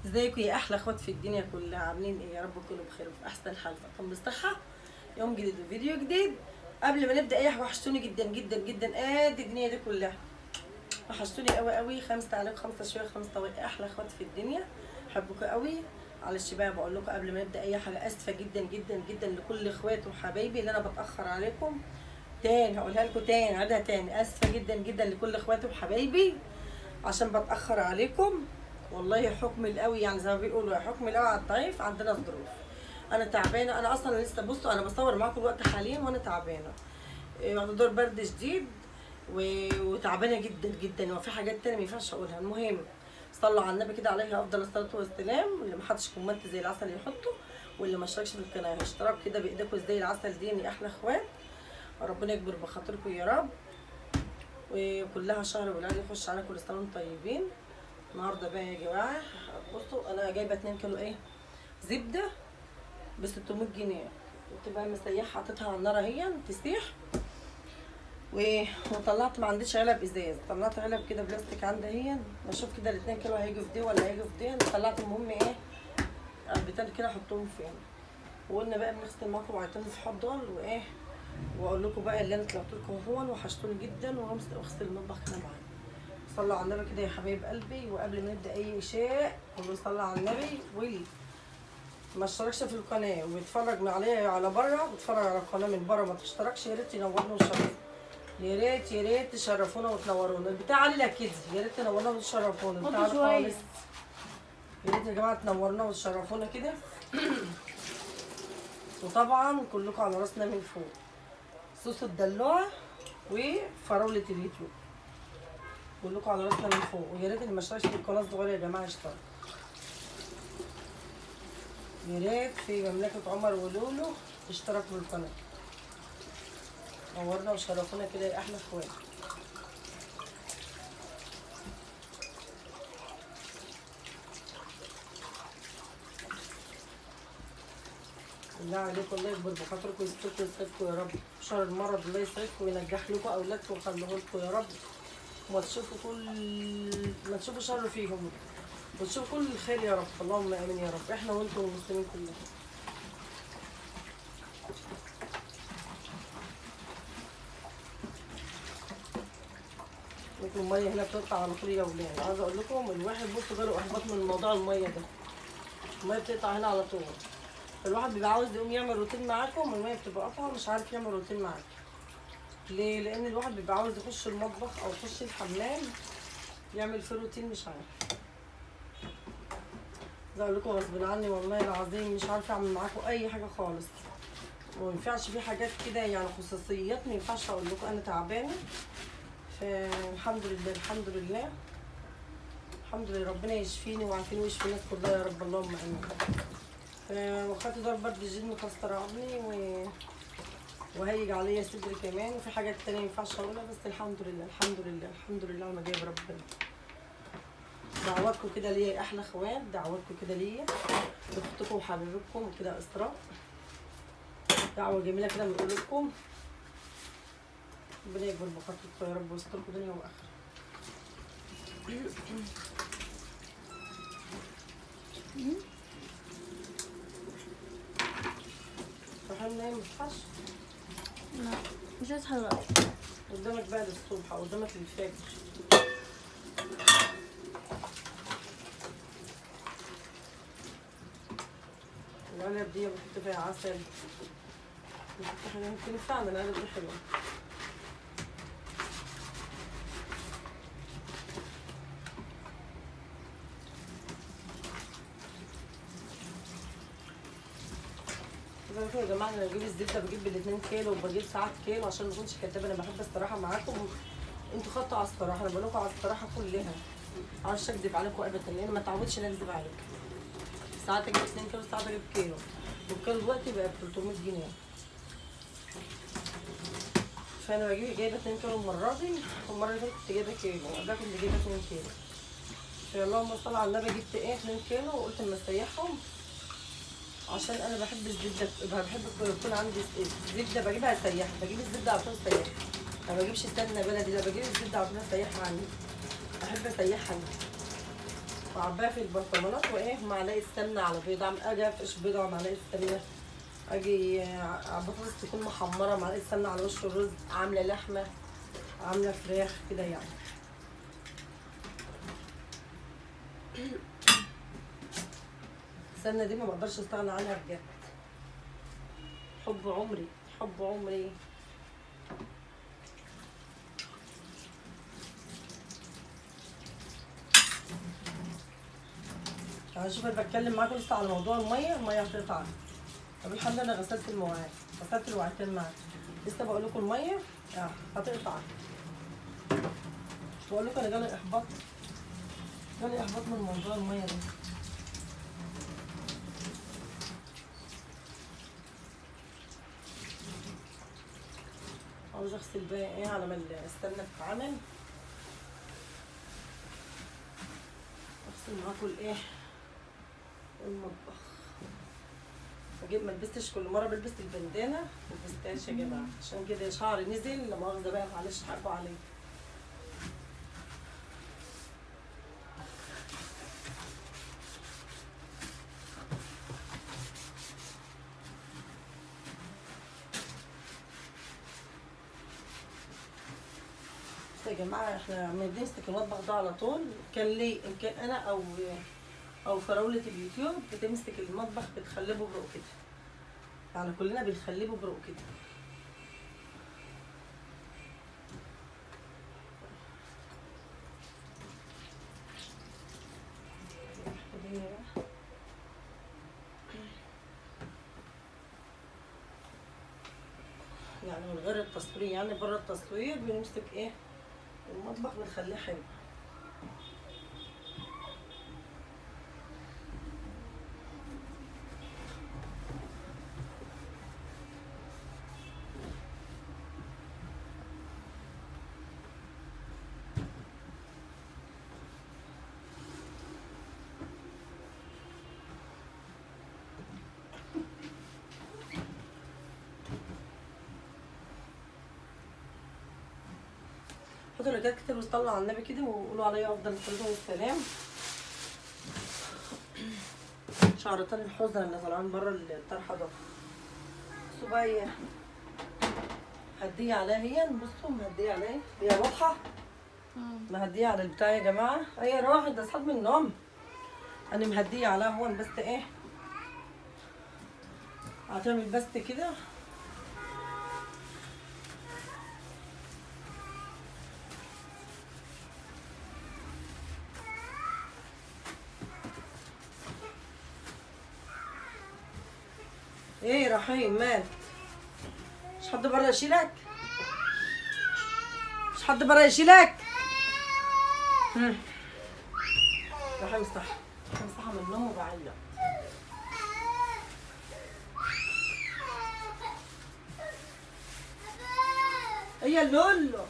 ازيكم يا احلى اخوات في الدنيا كلها؟ عاملين ايه؟ يا رب تكونوا بخير وفي احسن حال، طاقم بالصحة. يوم جديد وفيديو جديد. قبل ما نبدا ايه، وحشتوني جدا جدا جدا قد الدنيا دي كلها، وحشتوني قوي قوي. 5 عليكم 5 شوية 5 طويل، احلى اخوات في الدنيا، احبكم قوي. معلش بقى بقول لكم قبل ما نبدا اي حاجة، اسفه جدا جدا جدا لكل اخواتي وحبايبي اللي انا بتاخر عليكم تاني، هقولها لكم تاني، عيدها تاني. اسفه جدا جدا لكل اخواتي وحبايبي عشان بتاخر عليكم، والله حكم القوي يعني زي ما بيقولوا حكم القوي على الضعيف. عندنا ظروف، انا تعبانة، انا اصلا لسه بصوا انا بصور معاكم الوقت حاليا وانا تعبانة، واخده دور برد شديد وتعبانه جدا جدا، وفي حاجات تانية ما ينفعش اقولها. المهم صلوا على النبي كده عليه افضل الصلاة والسلام. واللي ما حطش comment زي العسل يحطه، واللي ما اشتركش في القناة اشتراك كده بايديكم زي العسل دي يا احلى اخوات. ربنا يكبر بخاطركم يا رب، وكلها شهر والعيد يخش على كل سنة وانتم طيبين. النهارده بقى يا جماعة بصوا انا جايبه 2 كيلو ايه زبدة ب 600 جنيه، وتبقى مسيحه حطيتها على النار اهي تسيح، وطلعت ما عنديش علب ازاز، طلعت علب كده بلاستيك عندي اهي، بشوف كده ال 2 كيلو هيجوا في دي ولا هيجوا في دي. طلعت المهم ايه علبتين كده احطهم فين، وقلنا بقى بنغسل معاكم وعيتين في حضن وايه، واقول لكم بقى اللي انا طلعت لكم هون وحشتوني جدا، واغسل المطبخ كده معاكم. صلوا على النبي كده يا حبايب قلبي. وقبل ما نبدا اي شيء كله صلى على النبي، واللي ما اشتركش في القناة وبيتفرج عليا على بره، بيتفرج على القناة من بره ما تشتركش، يا ريت تنورنا وتشرفونا، يا ريت يا ريت تشرفونا وتنورونا. البتاع علي لا كده، يا ريت تنورونا وتشرفونا البتاع خالص، يا ريت يا جماعة تنورونا وتشرفونا كده. وطبعا كلكم على راسنا من فوق، صوص الدلوعة وفراوله اليوتيوب، كلكم على راسنا من فوق. ويا ريت اللي ما اشتركش في القناة الصغيرة يا جماعة يشترك، يا ريت في مملكة عمر ولولو اشتركوا في القناة، نورنا وشرفونا كده يا احلى اخوات. بالله عليكم الله يكبر بخاطركم ويستركم ويسعدكم يا رب، شر المرض الله يسعدكم وينجح لكم اولادكم ويخليه لكم يا رب، وما تشوفوا كل ما تشوفوا شر فيهم، وتشوفوا كل الخير يا رب، اللهم امين يا رب، احنا وانتم والمسلمين كلنا. لكم المية هنا بتقطع على طول يا ولاد، عايزه اقول لكم الواحد بصوا جاله احباط من موضوع المية ده، المية بتقطع هنا على طول، الواحد بيبقى عاوز يقوم يعمل روتين معاكم، المية بتبقى قاطعه مش عارف يعمل روتين معاكم. ليه؟ لان الواحد بيبقى عاوز يخش المطبخ او يخش الحمام يعمل فيه روتين مش عارف. عايزه اقول لكم غصب عني والله العظيم مش عارفه اعمل معاكم اي حاجة خالص، وما ينفعش في حاجات كده يعني خصوصيات ما ينفعش اقول لكم، انا تعبانة. فالحمد لله الحمد لله الحمد لله، ربنا يشفيني ويعافيني ويشفي الناس كلها يا رب، اللهم امين. واخدت دور برد جديد مكسر عظمي وهيج عليا صدري كمان، وفي حاجات تانية مينفعش اقولها، بس الحمد لله الحمد لله الحمد لله على ما جايب ربنا. دعواتكم كده ليا يا احلى اخوات، دعواتكم كده ليا لاختكم وحبيبتكم كده اسراء، دعوه جميلة كده من قلوبكم، ربنا يكبر بخاطركم يا رب ويستركم دنيا واخره. صحيح نايم متصحاش؟ لا مش هصحى دلوقتي. قدامك بقى للصبح او قدامك للفجر. العلب دي بحط فيها عسل، بحط حاجة ممكن فعلا العلب دي حلوة. يا جماعة انا بجيب الزبدة بجيب بال2 كيلو وبجيب ساعات كيلو عشان ما اكونش كدابه، انا بحب الصراحة معاكم، انتوا خدتوا على الصراحة، انا بقول لكم على الصراحة كلها، ما اعرفش اكذب عليكم ابدا لان ما اتعودتش ان اكذب عليكم. ساعات اجيب 2 كيلو ساعات اجيب كيلو، والكيلو دلوقتي بقى ب 300 جنيه، فانا بجيب جايبه 2 كيلو المرة دي، والمرة اللي فاتت كنت جايبه كيلو، وقبلها كنت جايبه 2 كيلو. فاللهم صل على النبي، جبت ايه 2 كيلو وقلت اما اسيحهم عشان انا بحب الزبدة، بحب يكون عندي زبدة بجيبها اسيحها، بجيب الزبدة على طول اسيحها، ما بجيبش سمنه بلدي، لا بجيب الزبدة على طول اسيحها عندي، بحب اسيحها. وعباها في البرطمانات، وايه معلقه سمنه على بيض، اجي افقش بيضة معلقه سمنه، اجي بطاطس تكون محمرة معلقه سمنه على وش الرز، عامله لحمه، عامله فراخ كده يعني. السمنة دي ما بقدرش استغنى عنها بجد، حب عمري حب عمري. شوف انا بتكلم معاكم لسه على موضوع المية، المية هتقطع. طب الحمد لله انا غسلت المواعين، غسلت الوعيتين معاك، لسه بقول لكم المية هتقطع. مش بقول لكم انا جالي احباط، جالي احباط من موضوع المية ده. عاوز اغسل بقى ايه على ما السمنة تتعمل، اغسل معاكم الايه المطبخ. اجيب ما لبستش، كل مرة بلبس البندانه ما لبستهاش يا جماعة، عشان كده شعري نزل، لا مؤاخذة بقى معلش حقكم عليا. بس يا جماعة احنا بنمسك المطبخ ده على طول، كان ليه ان كان انا او فراولة اليوتيوب بتمسك المطبخ بتخليه ببرق كده، يعني كلنا بنخليه ببرق كده. يعني من غير التصوير، يعني بره التصوير بنمسك ايه المطبخ بنخليه حلو. حطوا لايكات كتير وصلوا على النبي كده وقولوا عليا افضل الصلاة والسلام. شعرتين الحزن اللي طالعين بره الطرحة ده صبية هديه عليها هي، بصوا مهديه عليا هي واضحة، مهديه على البتاع يا جماعة. هي راحت ده اصحاب من النوم، انا مهديه عليها هون بس ايه هتعمل بس كده. ايه رحيم مال؟ مش حد بره يشيلك؟ مش حد بره يشيلك؟ رحيم صح، رحيم صحى من النوم وبعيط. هي لولو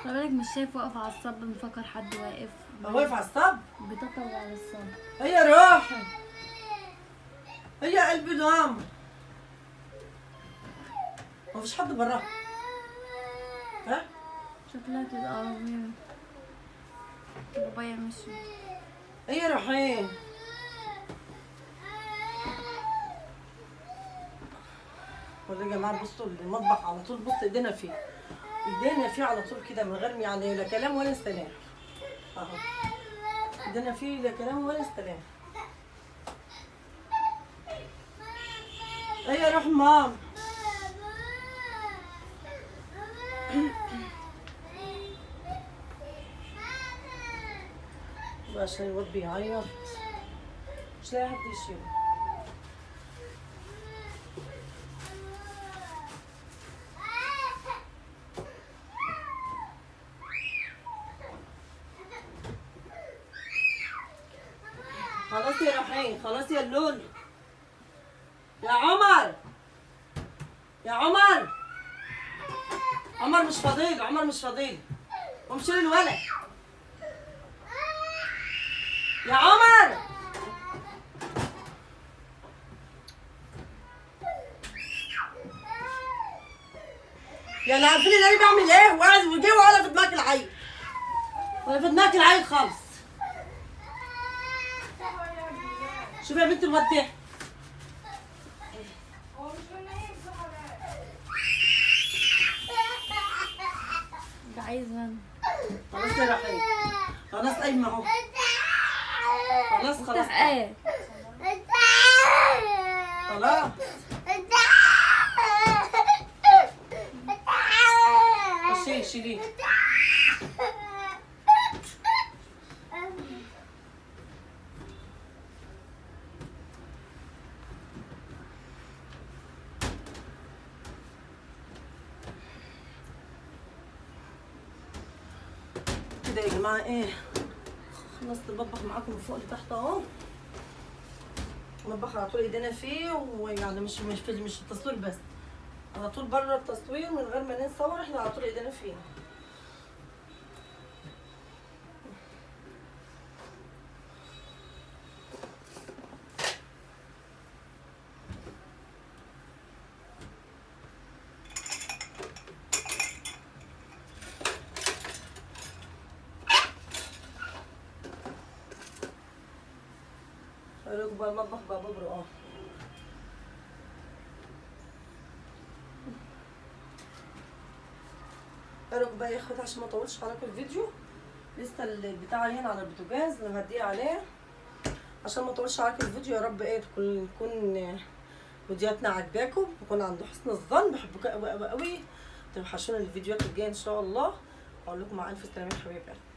خلي بالك مش شايف، واقف على الصب مفكر حد واقف. واقف على الصب؟ بتطلع على الصب. هي روحي، هي قلبي نام، مفيش حد براها. ها؟ شكلها كده. بابايا مشي. هي روحي. والله يا جماعة بصوا المطبخ على طول، بص ايدينا فيه، ايدينا فيه على طول كده من غير يعني لا كلام ولا سلام. اهو ايدينا فيه لا كلام ولا سلام. ايه روح مام. عشان الواد بيعيط مش لاقي حد يشيله. خلاص يا رحيم، خلاص يا اللول، يا عمر، يا عمر، عمر مش فاضيل، عمر مش فاضيل، قوم شيل الولد يا عمر. يعني عارفين ان انا بعمل ايه؟ وقاعد وجه ولا في دماغك العيل، ولا في دماغك العيل خالص. شوفي يا بنت الواد ده. ده عايز من خلاص يا رحيل، خلاص قايمة اهو، خلاص خلاص ايه خلاص. شيلي شيلي. كده يا جماعة ايه، خلصت المطبخ معاكم من فوق لتحت اهو. المطبخ على طول ايدينا فيه، ويعني مش مش في مش التصوير بس، على طول بره التصوير من غير ما نصور احنا على طول ايدينا فيه. بقى المطبخ بقى ببرق اهو. ارجو بقى يا اخواتي عشان ما اطولش عليكم الفيديو، لسه البتاع هنا على البوتاجاز انا هديه عليه عشان ما اطولش عليكم الفيديو. يا رب ايه تكون فيديوهاتنا عجباكم، ويكون عند حسن الظن. بحبكم قوي قوي قوي، توحشونا الفيديوهات الجاية ان شاء الله. اقول لكم مع الف سلامه يا حبايب قلبي.